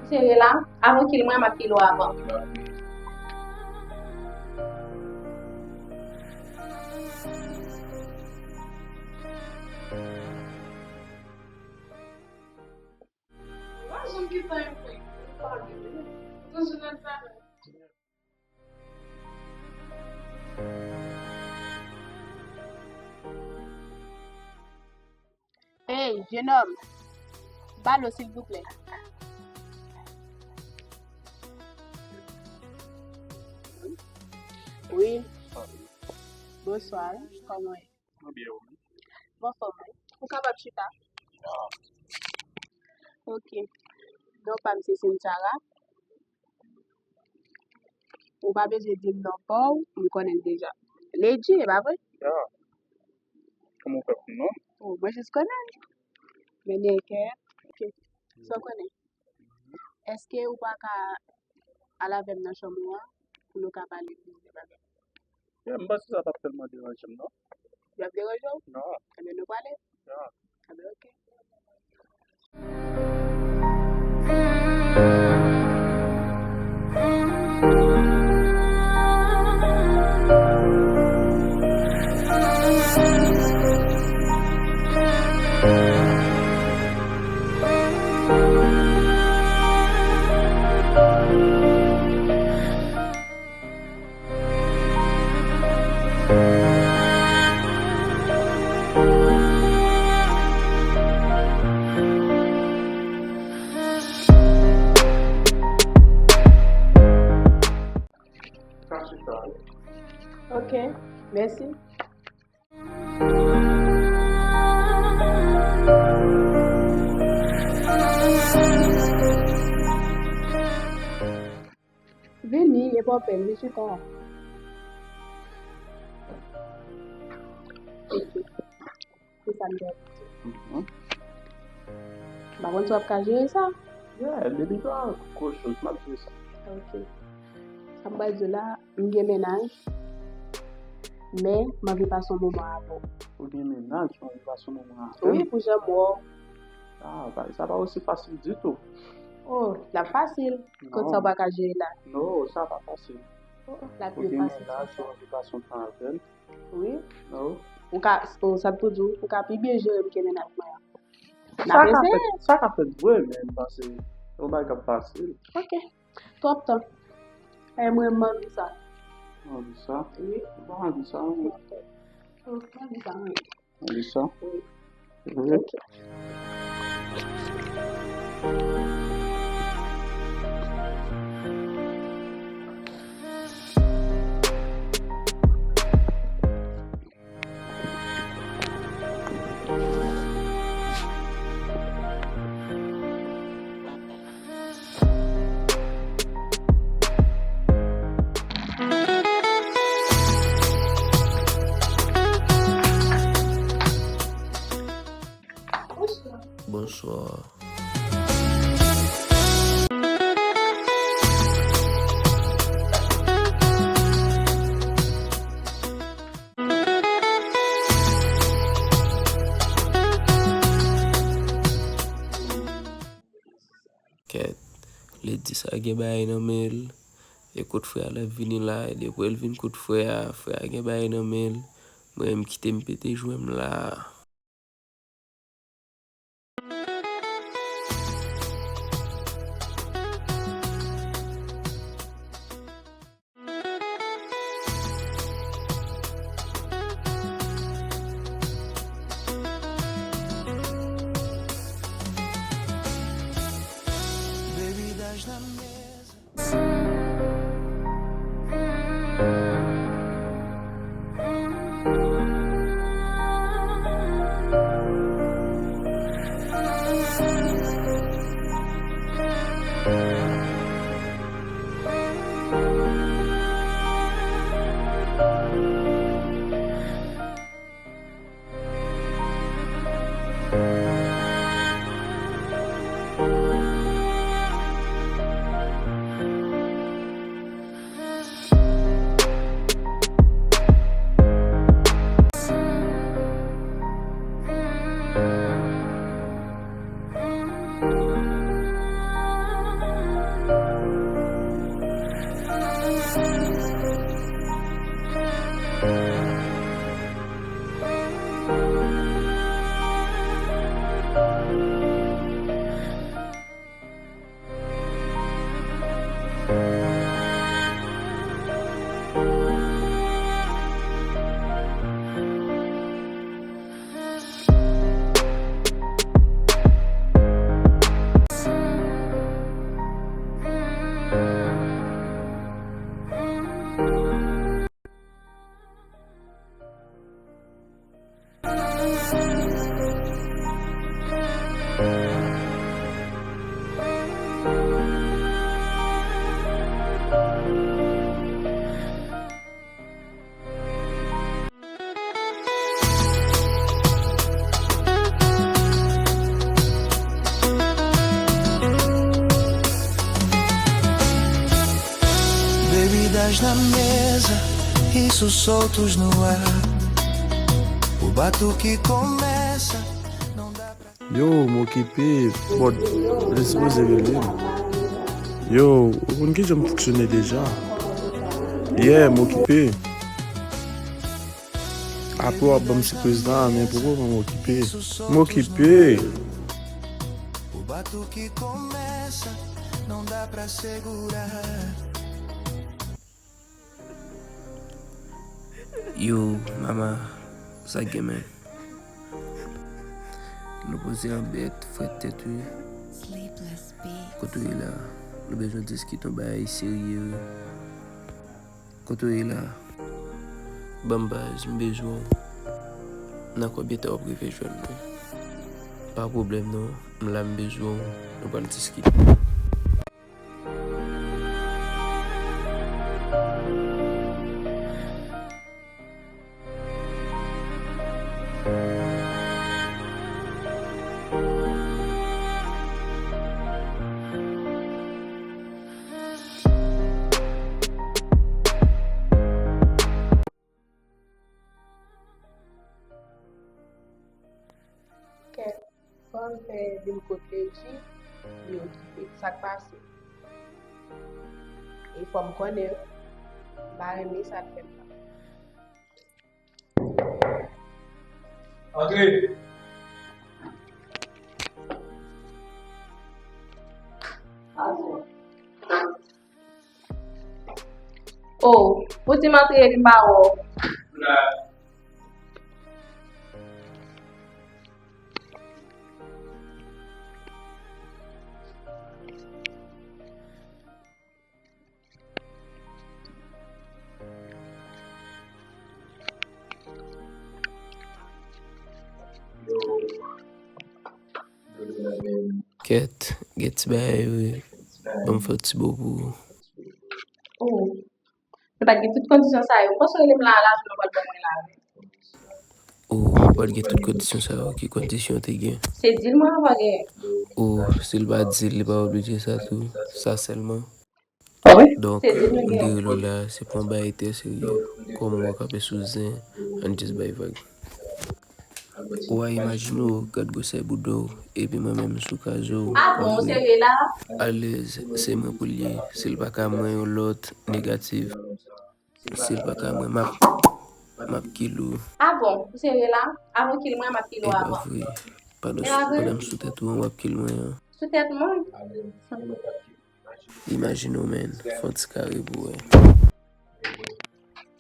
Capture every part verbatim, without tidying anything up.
Sere la, avan kil mwen, m ap kil ou avan. Hey, jenòm, ba dlo, silvouplè. Wi. Bonswa, kòman w ye? Mwen byen, ou menm? Mwen anfòm, wi. Ou kapab chita? Ok. Non pa m se Sinchara. Ou pa bezwen di m non pa w, m konnen l deja. Lady, e pa vre? Ya. Kòman w fè konn non m? Oh, mwen jis konnen l. Men gen kè. Ok. Sa w konnen? Èske ou pa ka al avè m nan chanm ou an pou nou ka pale de bagay? Ya, m panse sa p ap tèlman deranje m non. Li p ap deranje w? Non. Ebyen, nou prale? Ya. Ebyen, ok. Ok, mèsi. Vini, e pa pèn, vin chita. Ok. Se sa m te ap di. Mhm. M pa konn si w ap ka jere sa. Yeah, depi pa gwo choz, m ap jere sa. Ok. Sa m pral di w la, m gen mennaj, men m anvi pase yon moman avè w. Ou gen mennaj, ou anvi pase yon moman avè m? Wi, pou jan m wè w. Ah, bagay sa pa osi fasil ditou. Oh, l ap fasil. Kot sa w pa ka jere la? Non, sa pa fasil. Oh, l ap vin fasil. Ou gen mennaj, ou anvi pase yon tan avè l. Wi. Oh. Ou ka, oh, sa m pou di w, ou ka pi byen jere m ke mennaj mwen an. N ap eseye. Sa ka fèt vre, men m panse se yon bagay k ap fasil. Ok. Twòp tan. E mwen, m anvi sa. Ou anvi sa? Wi. Ou pa anvi sa, non? Wi. Ou anvi sa, wi. Ou anvi sa? Wi. Wi. Ok. Bonswa. Kèt, Lady sa gen bagay nan men l. E kout frè a l ap vini la, e depi l vin kout frè a, frè a gen bagay nan men l. Mwen menm kite m pete jwèt m la. Bebida na mesa, risos soltos no ar. O batuque começa, não dá pra Yo, m okipe, bòd, m te sipoze rele m. Yo, ou konn kijan m fonksyone deja. Yeah, m okipe. Apre w ap ban m sipriz la, men pou moman m okipe. M okipe. O batuque começa, não dá pra segurar. Yo, mama, sa k gen, man? Nou poze an bèt, frèt tèt, wi. Kote w ye la? Nou bezwen diskite yon bagay serye, wi. Kote w ye la? Ban m baz, m bezwen w. Nan konbyen tan w ap rive jwenn mwen? Pa pwoblèm non, m la, m bezwen w. Nou pral diskite. Kèt, fò m fè vin kote G, li okipe. Sa k pase? E fò m konnen, m pa renmen sa l fè m nan. Antre! Oh, ou di m antre epi m pa wè w. Kèt, gen ti bagay wi. Ban m fè yon ti bo pou ou. Oh. Nou pa t gen tout kondisyon sa yo. Konsa w rele m la, lajan w pral ban mwen la wi. Oh, ou pa t gen tout kondisyon sa yo. Ki kondisyon w te gen? Se dil mwen avè w genyen. Oh, si l pa dil, li pa oblije sa tou. Sa sèlman. Donk, m te rele w la, se pou yon bagay trè serye. Kòm w kanpe sou zen, ann jis bay vag. Ou a imajine w, gad gwosè bouda w, epi mwen menm sou kraze w. Ah bon, w serye la? Alèz, se mwen pou l ye. Si l pa ka mwen yon lòt, negatif. Si l pa ka mwen, m ap, m ap kill ou. Ah bon, w serye la? Avan w kill mwen, m ap kill ou avan. E pa vre. Pandan, pandan m sou tèt ou an, w ap kill mwen an. Sou tèt mwen? Imajine w, man. Fè yon ti kare pou wè.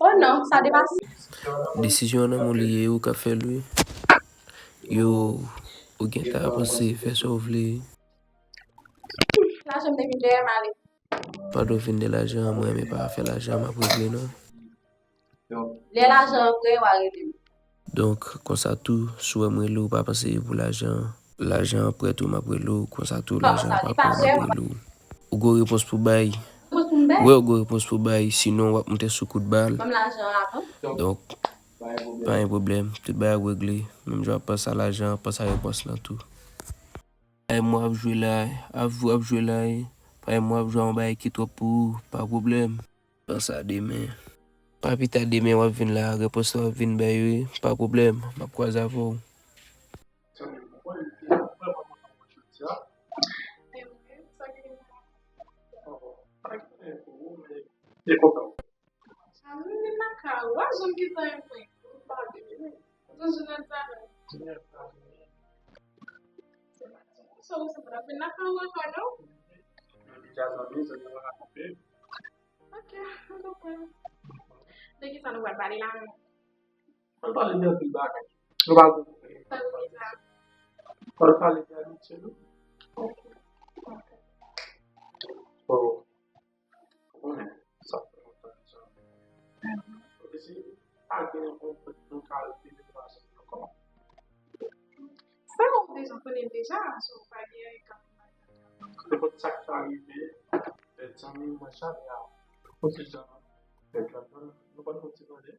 Oh non, sa depase. Desizyon an nan men w li ye, ou ka fè l wi. Yo, ou gentan avanse, fè sa w vle. Lajan m te vin dèyè m ale. Pandan w vin dèyè lajan an, mwen menm pa fè lajan an, m ap regle non. Lè lajan an prè, w a rele m. Donk, konsa tou, si w wè m rele w, pa panse e pou lajan an. Lajan an prè tou, m ap rele w. Konsa tou, lajan an pa prè, m ap rele w. Ou gon repons pou bay. Repons pou m bay? Wi, ou gon repons pou bay. Sinon, w ap moute sou kout bal. Ban m lajan an avan. Donk, pa gen pwoblèm. Tout bagay ap regle. Menm jan w ap panse a lajan an, panse a repons lan tou. Ay, mwen ap jwe la, ap, ap jwe la, e. Ay, mwen ap jwe a yon bagay ki twòp pou ou, pa pwoblèm. Panse a demen. Pa pita demen w ap vin la, repons lan w ap vin bay wi, pa pwoblèm, m ap kwaze avè w. Sa m vin lakay ou, a, janm gentan yon pwen. Ou pa vini, wi. Ou toujou nan travay. Sa ou se pa vin lakay ou ankò, non? Deja zanmi, zanmi mwen rakonte. Ok, mwen konprann. De ki sa nou pral pale la menm? Mwen pale de anpil bagay. Nou pa konprann. Tankou ki sa? Mwen pale de amitye nou. Ok. Ok. Bon. Ou konnen, sa fè lontan deja. Epi si pa gen yon, yon kalite de relasyon ankò. Sa ou bezwen konnen deja, si ou pa gen anyen k ap mal. Nenpòt sa k ka rive, bèl zanmi mwen chale a. Pou ki jan, bèl zanmi, nou pa konn ti tande.